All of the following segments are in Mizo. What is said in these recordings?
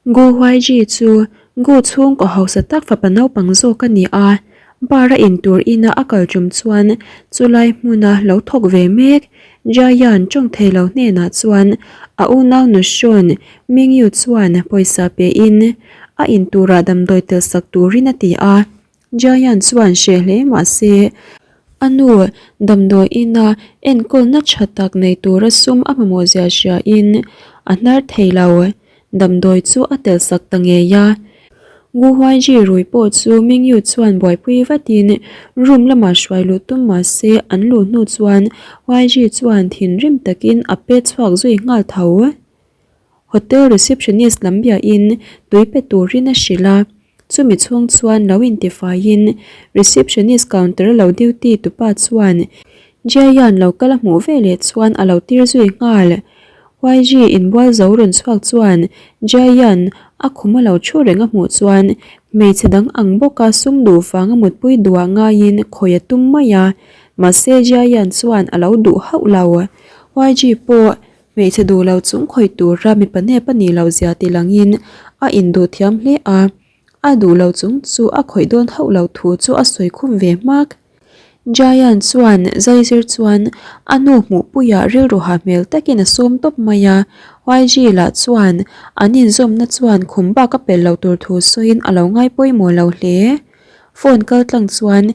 Gu Huaiji chu Gu chhungkaw hausa tak fapa naupang zawk a ni a, bar a intur ina a kal tum chuan chulai hmuna lo thawk ve mek Jiayan tawng thei lo hnenah chuan a unau nuhrawn Mingyu chuan pawisa pein a inturah damdawi tel sak turin a ti a. Jiayan chuan hreh hle mah se, a nu damdawi ina enkawlna tha tak nei tura sum a mamawh zia hriain a hnar thei lo. Damdawi chu a tel sak ta ngei a. Gu Huaiji rui pawh chu Mingyu chuan buaipui vatin room lamah hruai luh tum mah se an luh hnu chuan Huaiji chuan thinrim takin a pet chhuak zui nghal tho. Hotel receptionist lam biahin tui pe turin a hrilh a, chumi chhung chuan lo intifaiin receptionist counter a lo duty tupa chuan Jiayan lo kal a hmuh veleh chuan a lo tir zui nghal. YG inbual zo rawn chhuak chuan Jiayan a khum a lo thu reng a hmuh chuan hmeichhe dang ang bawka sum duh vanga mutpui duah ngaiin khawi a tum mai a, mahse Jiayan chuan a lo duh hauh lo. YG pawh Hmeichhe duh lo chung khawih tura mipa nep a nih loh zia ti langin a induh thiam hle a, a duh lo chung chu a khawih dawn hauh lo thu chu a sawi khum ve hmak. Jayan chuan zaizir chuan a nu hmuhpuiah rilru ha hmel takin a sawm tawp mai a, YG lah chuan an inzawmna chuan khum bak a pel lo tur thu sawiin a lo ngai pawimawh lo hle. Phone kal tlang chuan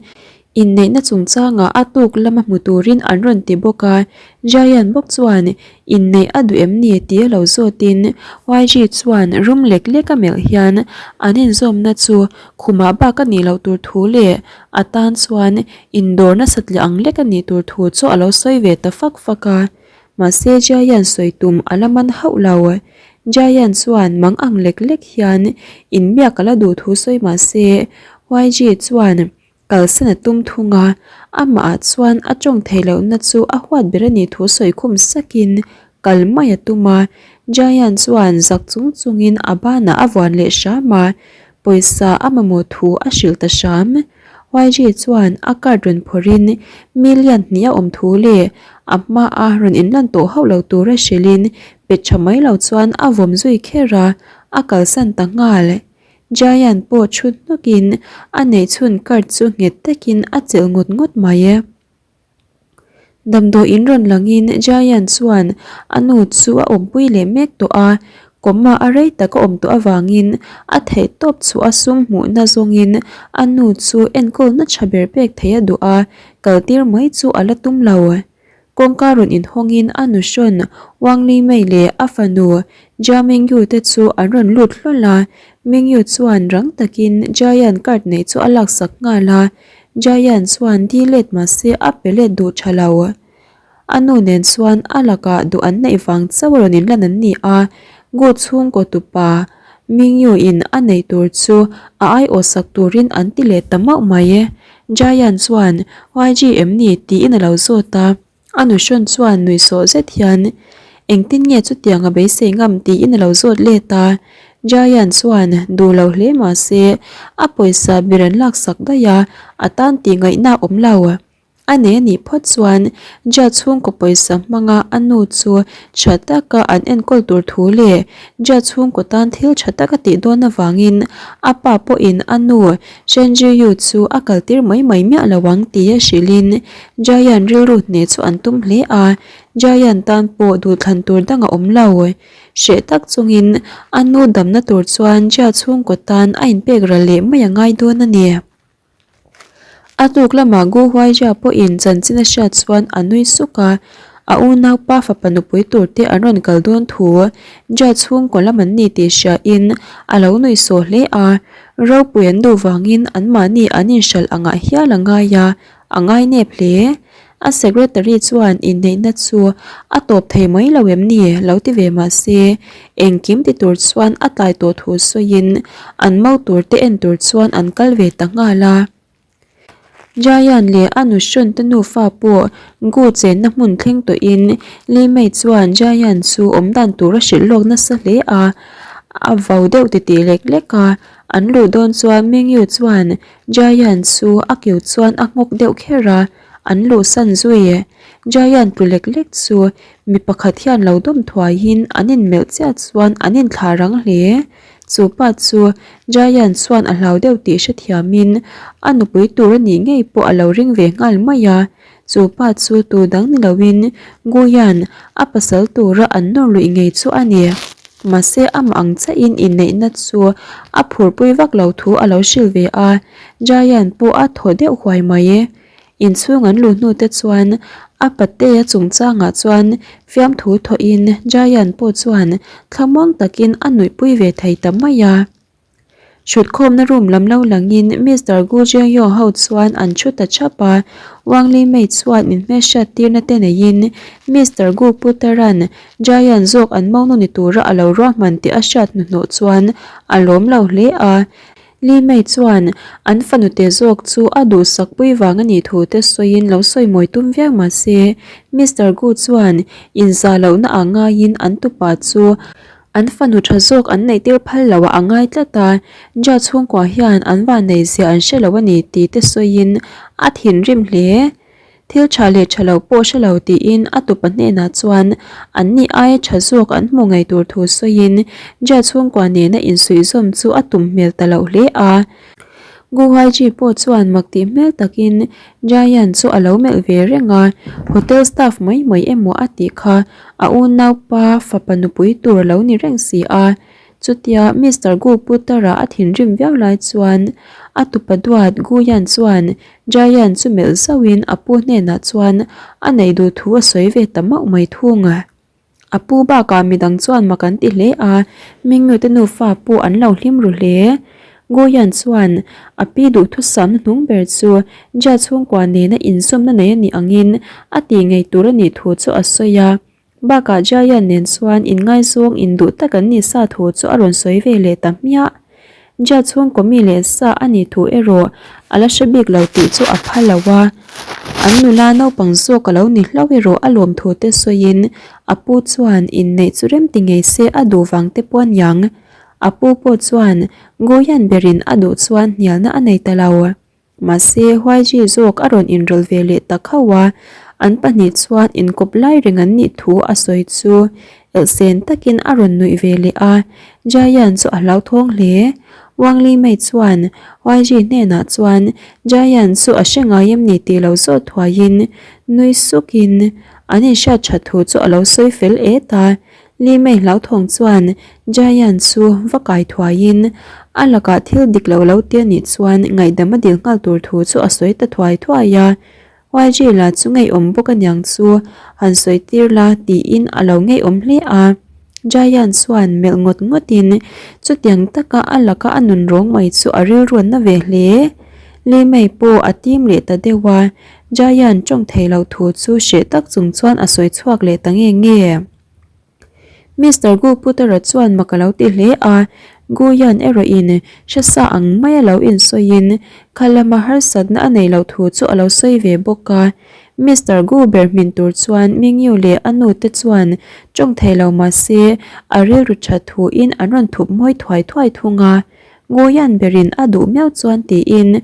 inneihna chungchangah a tuk lama hmu turin an rawn ti bawk a, Giant bawk chuan inneih a duh em ni tih a lo zawtin YG chuan rum lek lek a melh hian an inzawmna chu khumah bak a nih loh tur thu leh a tan chuan indawr nasat leh ang lek a nih tur thu chu a lo sawi ve ta fak fak a. Mahse Giant sawi tum a la man hauh lo. Giant chuan mang ang lek lek hian inbiak a la duh thu sawi mahse YG chuan kalsan a tum thung a, amah ah chuan a tawng theih lohna chu a huat ber a nih thu sawi khum sakin kal mai a tum a. Giant chuan zak chung chungin a banah a vuan leh hram a, pawisa a mamawh thu a hrilh ta hram. YG chuan a card rawn phawrhin million hnih a awm thu leh a hmaa rawn inlan tawh hauh lo tura hrilhin pet tha mai lo chuan a vawm zui kher a, a kalsan ta nghal. Giant pawh chhut hnawkin a neihchhun card chu nghet takin a chelh ngawt ngawt mai. Damdawi in rawn langin Giant chuan a nu chu a awmpui leh mek tawh a, kawma a rei tak a awm tawh avangin a theih tawp chu a sum hmuhna zawngin a nu chu enkawlna tha ber pek thei a duh a, kaltir mai chu a la tum lo. Kawngka rawn inhawngin a nu hrawn Wang Li Mei leh a fanu Jia Mingyu te chu an rawn lut hlawl a, Mingyu chuan rang takin Giant card neih chu a laksak nghal a, Giant chuan di let mahse a pe let duh tha lo. A nu nen chuan a lakah duh an neih vang chauh a rawn inlan an ni a, Gu chhungkaw tupa Mingyu in a neih tur chu a aiawh sak turin an ti leh ta mauh mai. Giant chuan YG em ni tiin a lo zawt a. A nuhrawn chuan nuihsawh zet hian, Engtin nge chutiang a beisei ngam tiin a lo zawt let a. Giant chuan duh lo hle mah se, a pawisa ber an laksak daih a, a tan tih ngaihna a awm lo. A nei a nih phawt chuan Jia chhungkaw pawisa hmanga a nu chu tha taka an enkawl tur thu leh Jia chhungkaw tan thil tha tak a tih dawn avangin a pa pawhin a nu Shen Zhiyu chu a kaltir mai mai miah lo ang tia hrilhin Giant rilru hneh chu an tum hle a, Giant tan pawh duhthlan tur dang a awm lo. Hreh tak chungin a nu damna tur chuan Jia chhungkaw tan a inpek ral leh mai a ngai dawn a ni. A tuk lamah Gu Huaijia pawhin chanchin a hriat chuan a nui suk a, a unaupa fapa nupui tur te an rawn kal dawn thu Jia chhungkaw lam an ni tih hriain a lo nui sawh hle a, ropui an duh vangin anmahni an inhralh angah hial a ngai a, a ngainep hle. A secretary chuan inneihna chu a tawp thei mai lo em ni lo ti ve mah se, engkim ti tur chuan a tlai tawh thu sawiin an mo tur te en tur chuan an kal ve ta nghal a. Giant leh a nuhrawn te nufa pawh Gu chenna hmun thleng tawhin Li Mei chuan Giant chu awm dan tur a hrilh lawk nasa hle a, a vau deuh titih lek lek a, an luh dawn chuan Mingyu chuan Giant chu a kiu chuan a nghawk deuh kher a, an luhsan zui e. Giant tlu lek lek chu mi pakhat hian lo dawm thuaiin an inmelh chiah chuan an inthlah rang hle. Chu pa chu Giant chuan a hlau deuh tih hrethiamin a nupui tur a nih ngei pawh a lo ring ve nghal mai a. Chu pa chu tu dang ni loin Guyan a pasal tura an nawr luih ngei chu a ni. Mahse amah ang chiahin inneihna chu a phurpui vak lo thu a lo hrilh ve a, Giant pawh a thaw deuh huai mai. Inchhung an luh hnu te chuan a patea chungchangah chuan fiamthu thawhin Giant pawh chuan thlamuang takin a nuihpui ve thei ta mai a. Thutkhawmna room lam lo langin Mister Gu Jiangyong ho chuan an thu ta thap a, Wang Li Mei chuan inhmelhriat tirna te neiin Mister Gu Putaran Giant zawk an monu ni tura a lo ruahman tih a hriat hnuhnawh chuan a lawm lo hle a. Li Mei chuan an fanute zawk chu a duhsak pui vang a nih thu te sawiin lo sawi mawi tum viau mah se Mister Gu chuan inzah lohna ah ngaiin an tupa chu An fanu tha zawk an neih tir phal lo ah a ngai tlat a, Ja chhungkua hian an van nei zia an hre lo a ni tih te sawiin a thinrim hle. Thil tha leh tha lo pawh hre lo tiin a tupa hnenah chuan an ni aia tha zawk an hmu ngei tur thu sawiin Ja chhungkua nena insuihzawm chu a tum hmel ta loh hle a. Gu Huaiji pawh chuan mak tih hmel takin Jayan chu a lo melh ve reng a, hotel staff mai mai emaw a tih kha a unaupa fapa nupui tur a lo ni reng si a. Chutia Mister Gu Putara a thinrim viau lai chuan a tupa duat Gu Yan chuan Jayan chu melh zauhin a pu hnenah chuan a neih duh thu a sawi ve ta mauh mai thung a. A pu bakah midang chuan mak an ti hle a, Mingyu-te nufa pawh an lo hlim ru hle. Goyan chuan a pi duhthusam hnung ber chu Jia chhungkua nena inzawmna nei a nih angin a tih ngei tur a nih thu chu a sawi a. Bakah Jiayan nen chuan inngaizawng induh tak an nih sa thu chu a rawn sawi ve leh ta hmiah. Jia chhungkaw mi leh sa a nih thu erawh a la hre bik lo tih chu a pha lo a, an nula naupang zawk a lo ni hlauh erawh a lawm thu te sawiin a pu chuan inneih chu rem ti ngei se a duh vang te pawh a niang. A pu pawh chuan Goyan berin a duh chuan hnialna a nei ta lo. Mahse, Huaiji zawk a rawn inrawlh ve leh ta khauh a, an pahnih chuan inkawp lai reng an nih thu a sawi chu elhsen takin a rawn nuih ve leh a, Jayan chu a hlauthawng hle. Wang Li Mei chuan Huaiji hnenah chuan Jayan chu a hre ngai em ni tih lo zawt thuaiin nui sukin an inhriat that thu chu a lo sawi fel et a, Li Mei hlauthawng chuan Giant chu va kai thuaiin a lakah thil dik lo lo ti a nih chuan ngaihdam a dil nghal tur thu chu a sawi ta thuai thuai a. YG lah chu ngeiawm bawk aniang chu han sawi tir la tiin a lo ngeiawm hle a. Giant chuan melh ngawt ngawtin chutiang taka a laka a nun rawng mai chu a rilruan na ve hle. Li Mei pawh a tim leh ta deuh a, Giant tawng thei lo thu chu hreh tak chung chuan a sawi chhuak leh ta nge nge. Mister Gu Putara chuan mak a lo ti hle a, Gu Yan erawhin hre sa ang mai a lo insawiin kha lama harsatna a nei loh thu chu a lo sawi ve bawk a. Mister Gu ber hmin tur chuan Mingyu leh a nu te chuan tawng thei lo mah se a rilru that thuin an rawn thup mawi thuai thuai thung a. Goyan berin a duh miau chuan tiin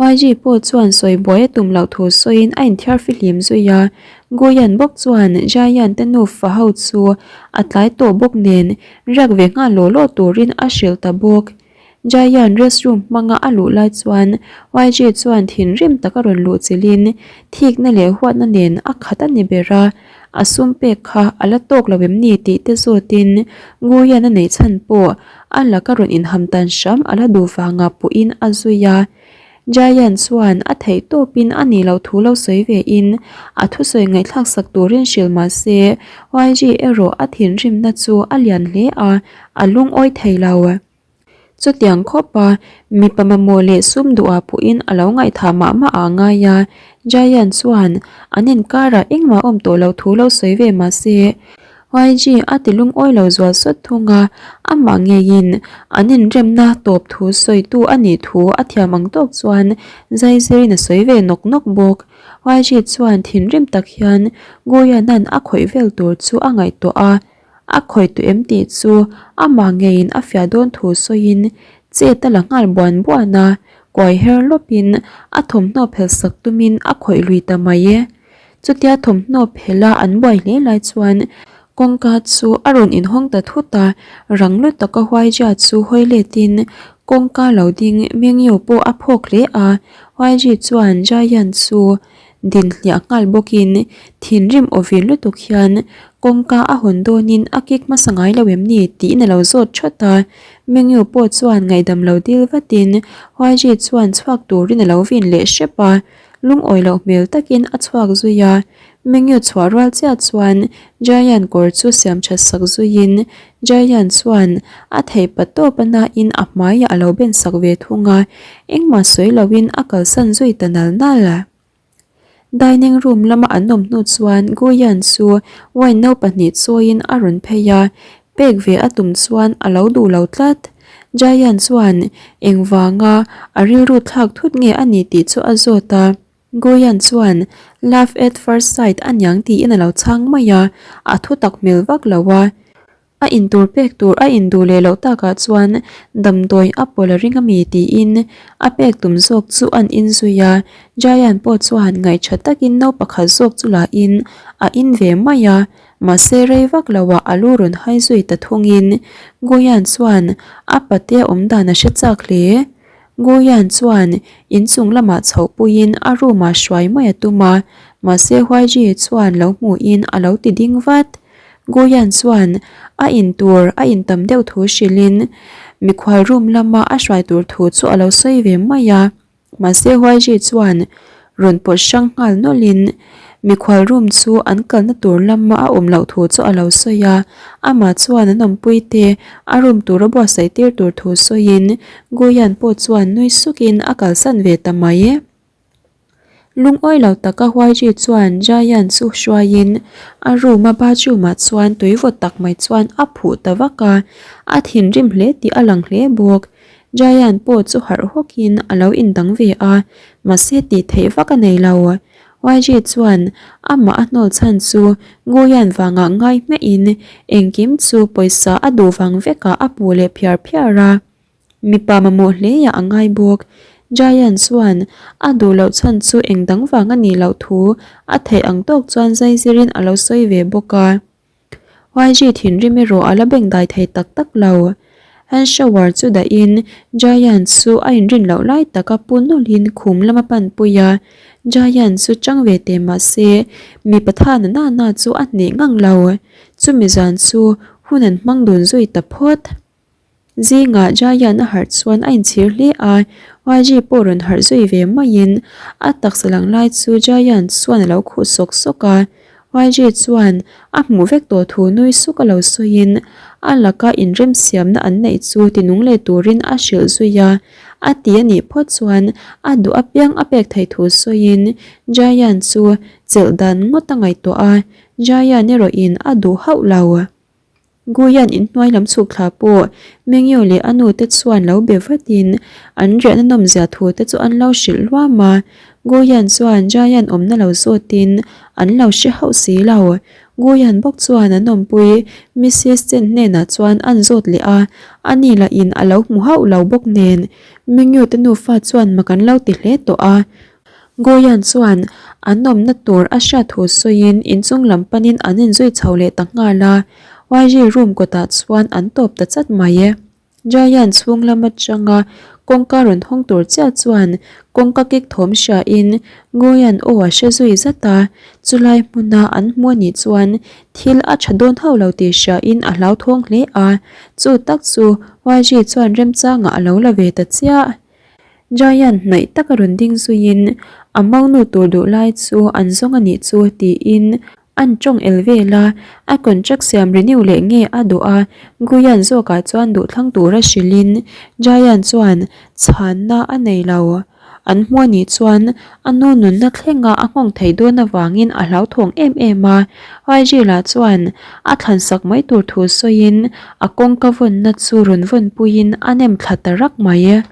YG pawh chuan sawi buai a tum loh thu sawiin a inthiar fihlim zui a. Goyan bawk chuan Jayan te nufa ho chu a tlai tawh bawk nen riak ve nghal law law turin a hrilh ta bawk. Jayan restroom hmanga a luh lai chuan YG chuan thinrim taka rawn luh chilhin thikna leh huatna nen a khat a ni ber a. A sum pek kha a la tawk lo em ni tih te zawtin Goyan a neih chhan pawh A laka rawn inham tan hram a la duh vanga puhin a zui a. Giant chuan a theih tawpin a nih loh thu lo sawi ve in a thusawi ngaihthlak sak turin hrilh mah se YG erawh a thinrimna chu a lian hle a, a lungawi thei lo. Chutiang khawpa mipa mamawh leh sum duhah puhin a lo ngaihthah mah mah ah a ngai a, Giant chuan an inkarah engmah awm tawh loh thu lo sawi ve mah se YG a ti lungawi lo zual sawt thung a, amah ngeiin an inremna tawp thu sawitu a nih thu a thiam ang tawk chuan zaizirin a sawi ve nawk nawk bawk. YG chuan thinrim tak hian Goyana'n a khawih vel tur chu a ngaihtuah a, a khawih tawh em tih chu amah ngeiin a fiah dawn thu sawiin chet a la nghal buan buan a, kuai her lawpin a thawmhnaw phelhsak tumin a khawih lui ta mai e. Chutia thawmhnaw phela an buai hle lai chuan. Kawngka chu a rawn inhawng ta thut a, rang lut taka Huaijia chu hawi letin kawngka lo ding Mengyu pawh a phawk hle a, Huaiji chuan Jayan chu din hliah nghal bawkin thinrim aw vir lutuk hian kawngka a hawn dawnin a kik hmasa ngai lo em ni tiin a lo zawt thawt a, Mengyu pawh chuan ngaihdam lo dil vatin Huaiji chuan chhuak turin a lo vin leh hrep a. Lungawi loh hmel takin a chhuak zui a, Mengyu chhuah rual chiah chuan Jayan kawr chu siam that sak zuiin Jayan chuan a theih pa tawp a nain a hmaiah a lo ben sak ve thung a, engmah sawi loin a kalsan zui ta nal nal a. Dining room lama an awm hnu chuan Guyan chu wine no pahnih chawiin a rawn phei a, pek ve a tum chuan a lo duh lo tlat. Jayan chuan engvanga a rilru thlak thut nge a ni tih chu a zawt a. Guyan chuan love at first sight a niang tiin a lo chhang mai a, a thutak hmel vak lo a. A intur pek tur a induh leh loh takah chuan damdawi a pawlh a ring a mi tiin a pek tum zawk chu an inzui a. Jayan pawh chuan ngaihṭha takin no pakhat zawk chu la in a in ve mai a. Mahse rei vak loah a lu rawn hai zui ta thungin Guyan chuan a patea awm dan a hre chak hle. Guyan chuan inchung lamah chhoh puiin a room ah hruai mai a tum a, mahse Huaiji chuan lo hmuhin a lo ti ding vat. Guyan chuan a in tur a in tam deuh thu hrilhin mikhual room lama a hruai tur thu chu a lo sawi ve mai a. Mahse Huaiji chuan rawn pawt hrang nghal nawlhin mikhual room chu an kalna tur lama a awm loh thu chu a lo sawi a, amah chuan an awmpui te a room tura buatsaih tir tur thu sawiin Guyan pawh chuan nui sukin a kalsan ve ta mai. Lungawi lo taka Huaiji chuan Jayan chu hruaiin a room a bathroom ah chuan tui vawt tak mai chuan a phuh ta vak a, a thinrim hle tih a lang hle bawk. Jayan pawh chu harh hawkin a lo indang ve a, mahse tih theih vak a nei lo. YG chuan amah a hnawl chhan chu Guyan vangah ngai hmehin engkim chu pawisa a duh vang vekah a puh leh phiar phiar a. Mipa mamawh hleiah a ngai bawk. Jayan chuan a duh loh chhan chu engdang vang a nih loh thu a theih ang tawk chuan zaizirin a lo sawi ve bawk a. YG thinrim erawh a la bengdai thei tak tak lo. Hand shower chu dahin Jayan chu a inrin loh lai taka pu nawlhin khum lama panpui a, Jayan chu chang ve teh mah se mipa tha na na na chu a hneh ngang lo. Chumi zan chu hun an hmang dun zui ta phawt. Zingah Jayan a harh chuan a inchhir hle a, YG pawh rawn harh zui ve maiin a taksa lang lai chu Jayan chuan a lo khuh sawk sawk a. YG chuan a hmuh vek tawh thu nui suk a lo sawiin a laka inremsiamna an neih chu tinung leh turin a hrilh zui a, a ti a nih phawt chuan a duh apiang a pek theih thu sawiin Jayan chu chelh dan ngawt a ngaihtuah a, Jayan erawhin a duh hauh lo. Guian inhnuai lam chhuk thla pawh Mengyo leh a nu te chuan lo be vatin an riahna nawmzia thu te chu an lo hrilh luam a. Guian chuan Jayan awmna lo zawtin an lo hre hauh si lo. Guian bawk chuan an awmpui Missis Chen hnenah chuan an zawt leh a, ani lahin a lo hmu hauh lo bawk nen Mengyo te nufa chuan mak an lo ti hle tawh a. Goyan chuan an awmna tur a hriat thu sawiin inchung lam panin an inzui chho leh ta nghal a, YG room kawtah chuan an tawp ta chat mai e. Jayan chhung lam atanga kawngka rawn hawng tur chiah chuan kawngka kik thawm hriain Goyan aw a hre zui zat a, chulai hmuna an hmu anih chuan thil a tha dawn hauh lo tih hriain a hlauthawng hle a, chu tak chu YG chuan remchangah a lo la ve ta chiah. Giant hnaih taka rawn ding zuiin a maunu tur duh lai chu an zawng a nih chu tiin an tawng el vel a, a contract siam renew leh nge a duh a, Guyan zawkah chuan duhthlang tura hrilhin Giant chuan chhanna a nei lo. An hmu a nih chuan a nu nunna thlenga a nghawng theih dawn avangin a hlauthawng em em a, YG lah chuan a thlansak mai tur thu sawiin a kawngka vawnna chu rawn vawnpuiin a nem thla ta rak mai.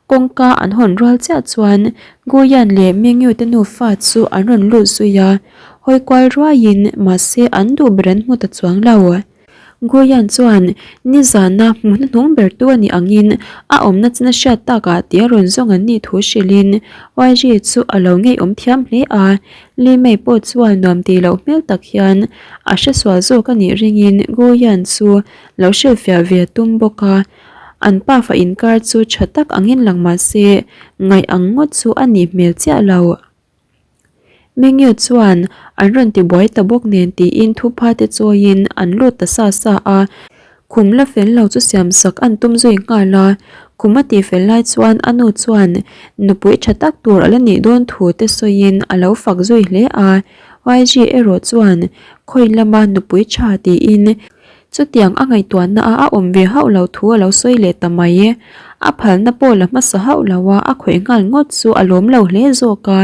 Kawngka an hawn rual chiah chuan Guyan leh Mingyu te nufa chu an rawn lut zui a, hawi kual ruaiin mahse an duh ber an hmu ta chuang lo. Guyan chuan nizana hmu hnuhnung ber tu a nih angin a awmna china hriat takah tia rawn zawng an nih thu hrilhin YG chu a lo ngeiawm thiam hle a. Li Mei pawh chuan nuam tih loh hmel tak hian a hresual zawk a nih ringin Guyan chu lo hrilhfiah ve a tum bawk a. An pafa inkar chu tha tak angin lang mah se ngaih ang ngawt chu a nih hmel chiah lo. Mengyu chuan an rawn ti buai ta bawk nen tiin thupha te chawiin an lut ta sa sa a, khum la fel lo chu siam sak an tum zui nghal a, khum a tih fel lai chuan a nu chuan nupui tha tak tur a la nih dawn thu te sawiin a lo fak zui hle a, YG erawh chuan khawi lama nupui tha tiin Chutiang a ngaihtuahna a a awm ve hauh lo thu a lo sawi leh ta mai. A phalna pawh la hmasa hauh lo a, a khawih nghal ngawt chu a lawm lo hle zawk a.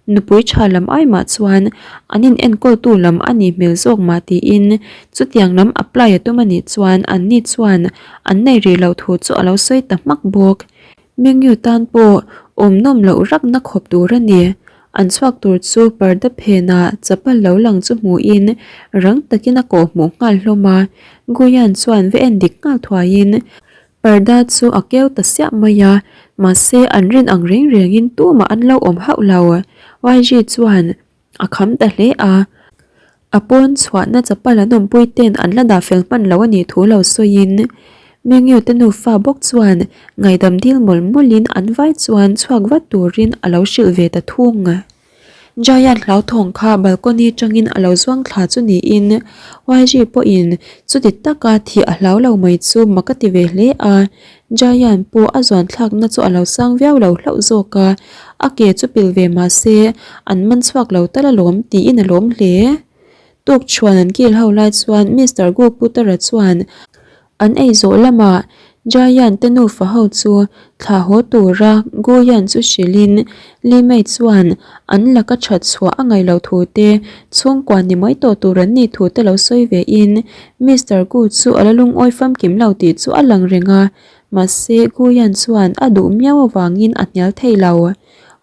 Nupui tha lam ai mah chuan an in enkawltu lam a nih hmel zawk mah tiin chutiang lam apply a tum a nih chuan an ni chuan an nei rih loh thu chu a lo sawi ta hmak bawk. Mengyu tan pawh awm nawm loh rakna khawp tur a ni. An chhuak tur chu parda phenah chapal lo lang chu hmuhin rang takin a kawh hmuh nghal hlawm a. Guyan chuan va en dik nghal thuaiin parda chu a keu ta siah mai a, mahse an rin ang reng rengin tumah an lo awm hauh lo. YG chuan A kham ta hle a, a pawn chhuahna chapal an awmpui ten an la dah fel hman lo a nih thu lo sawiin Mengyu te nufa bawk chuan ngaihdam dil mawlh mawlhin an vai chuan chhuak vat turin a lo hrilh ve ta thung. Giant hlauthawng kha balcony tangin a lo zuang thla chu niin YG pawhin chuti taka thih a hlau lo mai chu mak a ti ve hle a, Giant pawh a zuan thlakna chu a lo sang viau lo hlauh zawk a, a ke chu pil ve mah se an man chhuak lo tal alawm tiin a lawm hle. Tuk chhuan an kil ho lai chuan Mister Gu Putara chuan an ei zawh lamah Giant te nufa ho chu thla haw tura Gu Yan chu hrilhin Li Mei chuan an laka that chhuah a ngaih loh thu te, chhungkua ni mai tawh tur an nih thu te lo sawi ve in Mister Gu chu a la lungawi famkim lo tih chu a lang reng a, mahse Gu Yan chuan a duh miau avangin a hnial thei lo.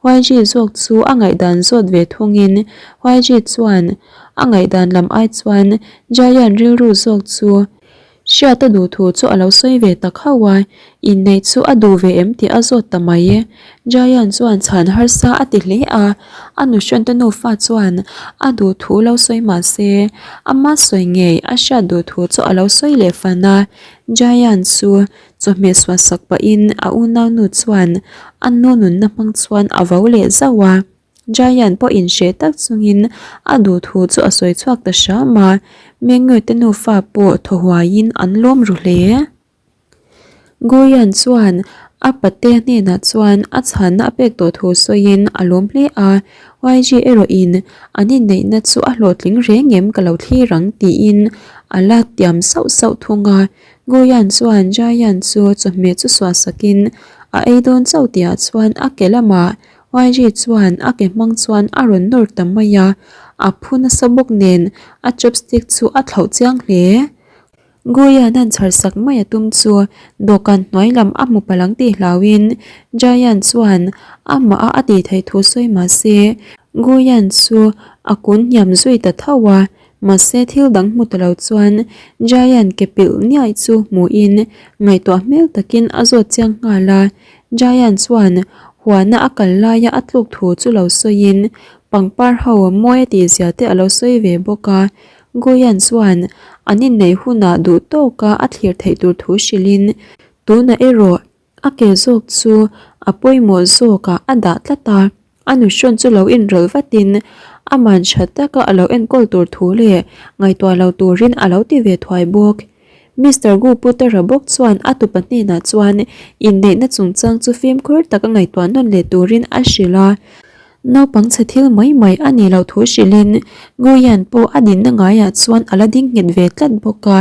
YG zawk chu a ngaihdan zawt ve thungin YG chuan a ngaihdan lam ai chuan Giant rilru zawk chu Hriat a duh thu chu a lo sawi ve tak hauh a, inneih chu a duh ve em tih a zawt ta mai. Giant chuan chhan harsa a ti hle a, a nuhrawnte nufa chuan a duh thu lo sawi mah se, ama sawi ngei a hriat duh thu chu a lo sawi leh fan a. Giant chu chawhmeh suah sak pahin a unaunu chuan a nu nunna hmang chuan a vo leh zauh a. Giant pawh inhreh tak chungin a duh thu chu a sawi chhuak ta hram a, Mengyu te nufa pawh thaw huaiin an lawm ru hle. Guyan chuan a pate hnenah chuan a chhanna a pek tawh thu sawiin a lawm hle a, YG erawhin an inneihna chu a hlawhtling reng em ka lo thlir ang tiin a la tiam sauh sauh thung a. Guyan chuan Giant chu chawhmeh chu suah sakin a ei dawn chauh tihah chuan a ke lamah YG chuan a ke hmang chuan a rawn nawr ta mai a, a phu nasa bawk nen a chopstick chu a thlauh chiang hle. Guyan an chhar sak mai a tum chu dawhkan hnuai lam a hmu palang tih hlauhin Giant chuan amah a a tih theih thu sawi mah se Guyan chu a kun hniam zui ta tho a, mahse thil dang hmu ta lo chuan Giant ke pilh niaih chu hmuhin ngaihtuah hmel takin a zawt chiang nghal a. Giant chuan huana a kal laia a tluk thu chu lo sawiin pangpar ho mawi a tih zia te a lo sawi ve bawk a. Guyan chuan an inneih hunah duh tawka a thlir theih tur thu hrilhin tunah erawh a ke zawk chu a pawimawh zawkah a dah tlat a. A nuhrawn chu lo inrawlh vatin aman tha taka a lo enkawl tur thu leh ngaihtuah lo turin a lo ti ve thuai bawk. Mister Gu Putara bawk chuan a tupa hnenah chuan inneihna chungchang chu fimkhur taka ngaihtuah nawn leh turin a hrilh a. Naupang chhe thil mai mai a nih loh thu hrilhin Gu Yan pawh a dinna ngaiah chuan a la ding nghet ve tlat bawk a.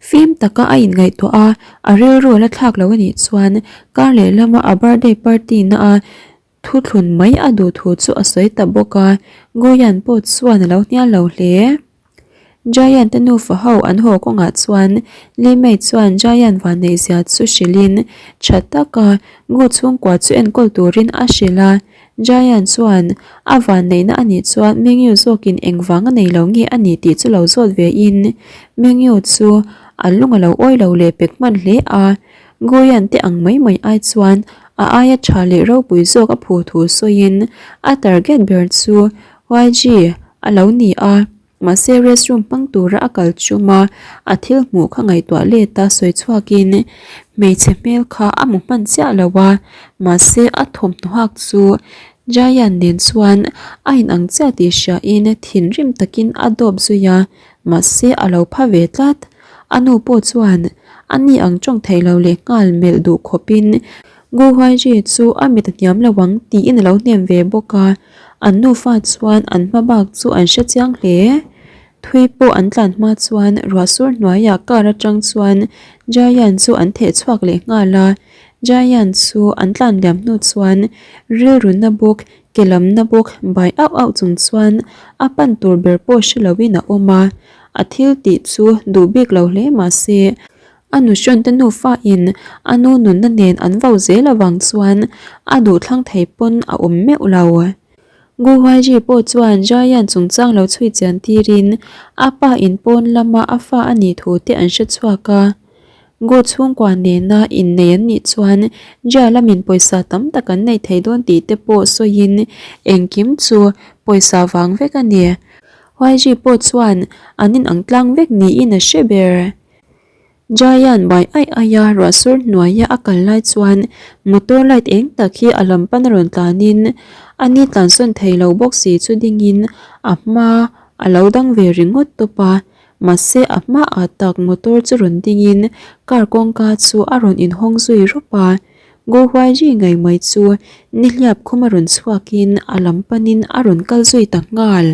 Fim taka a inngaihtuah a, a rilru a la thlak lo a nih chuan kar lehlama a birthday party na a Thuthlun mai a duh thu chu a sawi ta bawk a, Guyan pawh chuan a lo hnial lo hle. Giant te nufa ho an haw kawngah chuan Li Mei chuan Giant vanneihzia chu hrilhin tha taka Gu chhungkua chu enkawl turin a hrilh a. Giant chuan a vanneihna a nih chuan Mengyu zawkin engvang a nei lo nge a ni tih chu lo zawt vein Mengyu chu. a lung a lo awi lo leh pek hman hle a. Goyan te ang mai mai ai chuan a aia tha leh ropui zawk a phu thu sawiin a target ber chu YG a lo ni a. Mahse restroom hmang tura a kal chum a, a thil hmuh kha ngaihtuah let a sawi chhuakin hmeichhe hmel kha a hmu hman chiah lo a, mahse a thawmhnaw hak chu Giant nen chuan a inang chiah tih hriain thinrim takin a dawp zui a, mahse a lo pha ve tlat. A nu pawh chuan a ni ang tawng theih lo leh nghal melh duh khawpin Gu Huaiji chu a mit a hniam lo ang tiin a lo hnem ve bawk a. An nufa chuan an hma bak chu an hre chiang hle. Thui pawh an tlan hma chuan ruah sur hnuaiah car atang chuan Giant chu an theh chhuak leh nghal a. Giant chu an tlan liam hnu chuan rilru na bawk, ke lam na bawk bai auh auh chung chuan a pan tur ber pawh hre loin a awm a. A thil tih chu duh bik lo hle mahse A nuhrawn te nufa in a nu nunna nen an vo zel avang chuan a duh thlang thei pawn a awm meuh lo. Gu Huaiji pawh chuan Giant chungchang lo chhui chian tirin a pa in pawn lama a fa a nih thu te an hre chhuak a. Gu chhungkua nena innei an nih chuan Jia lamin pawisa tam tak an nei thei dawn tih te pawh sawiin engkim chu pawisa vang vek a ni. Huaiji pawh chuan an inang tlang vek niin a hre ber. Giant bai aih aih a ruah sur hnuaia a kal lai chuan motor light eng tak hi a lam pan a rawn tlanin a ni tlansawn thei lo bawk si chu dingin a hma a lo dang ve ringawt tawp a, mahse a hmaah tak motor chu rawn dingin car kawngka chu a rawn inhawng zui rawp a, Guwahati ngei mai chu nihliap khum a rawn chhuakin a lam panin a rawn kal zui ta nghal.